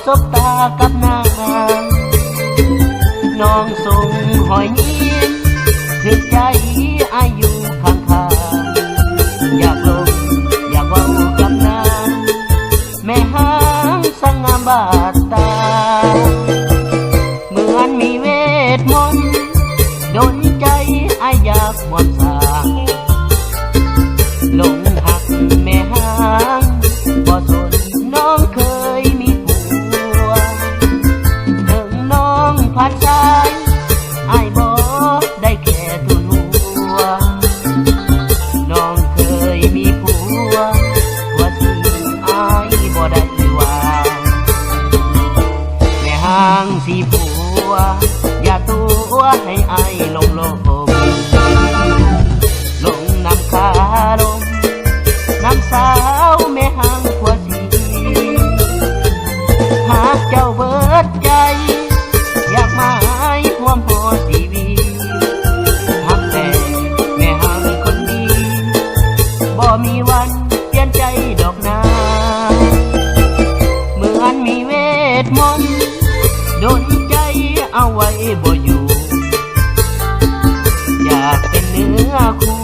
ສົບຕາກັບນາງ ນ້ອງສົ່ງຮອຍຍິ້ມ ຖືກໃຈອ້າຍຢູ່ຂ້າງໆ ຢາກລົມ ຢາກເວົ້າກັບນາງ ແມ່ຮ້າງຊ່າງງາມບາດຕາ ເໝືອນມີເວດມົນ ດົນໃຈອ້າຍຢາກຮ່ວມສ້າງ ຫຼົງຮັກແມ່ຮ້າງ ບໍ່ສົນນ້ອງເຄີຍມີຜົວ ເຖິງນ້ອງພັດຊາຍ ອ້າຍບໍ່ໄດ້ແຄ່ທູນຫົວ ນ້ອງເຄີຍມີຜົວ ຜົວຊິອ້າຍບໍ່ໄດ້ວ່າ ແມ່ຮ້າງຊິຜົວ ຢ່າຕົວະໃຫ້ອ້າຍຫຼົງຫຼົບ ຫຼົງນຳຄາລົມ ນຳສາວແມ່ຮ້າງຜົວຊິ ຮັກເຈົ້າເບີດໃຈ ຢາກໝາຍຮ່ວມຫໍຊີວິດ ຮັກແຕ່ແມ່ຮ້າງຄົນດີ ບໍ່ມີວັນປ່ຽນໃຈດອກນາ ເໝືອນມີເວດມົນ ດົນໃຈເອົາໄວ້ບໍ່ຢູ່ ຢາກເປັນເນື້ອຄູ່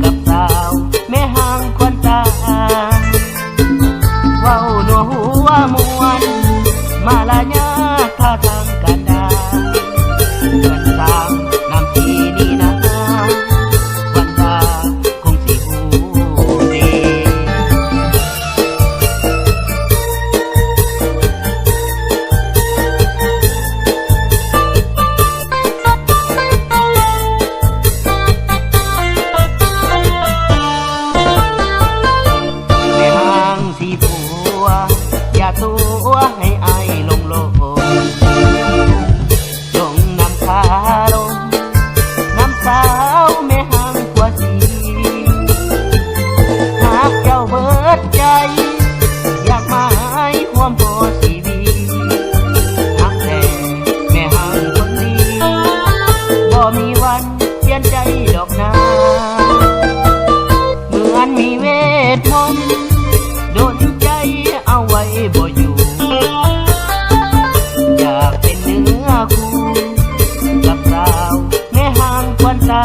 ກັບສາວແມ່ຮ້າງຂວັນຕາ ເວົ້ານົວຫົວມ່ວນ ມາລະຍາດທ່າທາງການດາ ເຮືອນຊານນຳທີ່ນີ້ນາ ຂວັນຕາຄົງຊິຮູ້ດີ. ແມ່ຮ້າງຊິຜົວ ຢ່າຕົວະໃຫ້ອ້າຍຫຼົງຫຼົບ ຫຼົງນຳຄາລົມ ນຳສາວແມ່ຮ້າງຜົວຊິ ຮັກເຈົ້າເບີດໃຈ ຢາກໝາຍຮ່ວມຫໍຊີວິດ ຮັກແທ້ແມ່ຮ້າງຄົນດີ ບໍ່ມີວັນປ່ຽນໃຈດອກນາ ເໝືອນມີເວດມົນ ດົນໃຈເອົາໄວ້ບໍ່ຢູ່ ຢາກເປັນເນື້ອຄູ່ ກັບສາວແມ່ຮ້າງຂວັນຕາ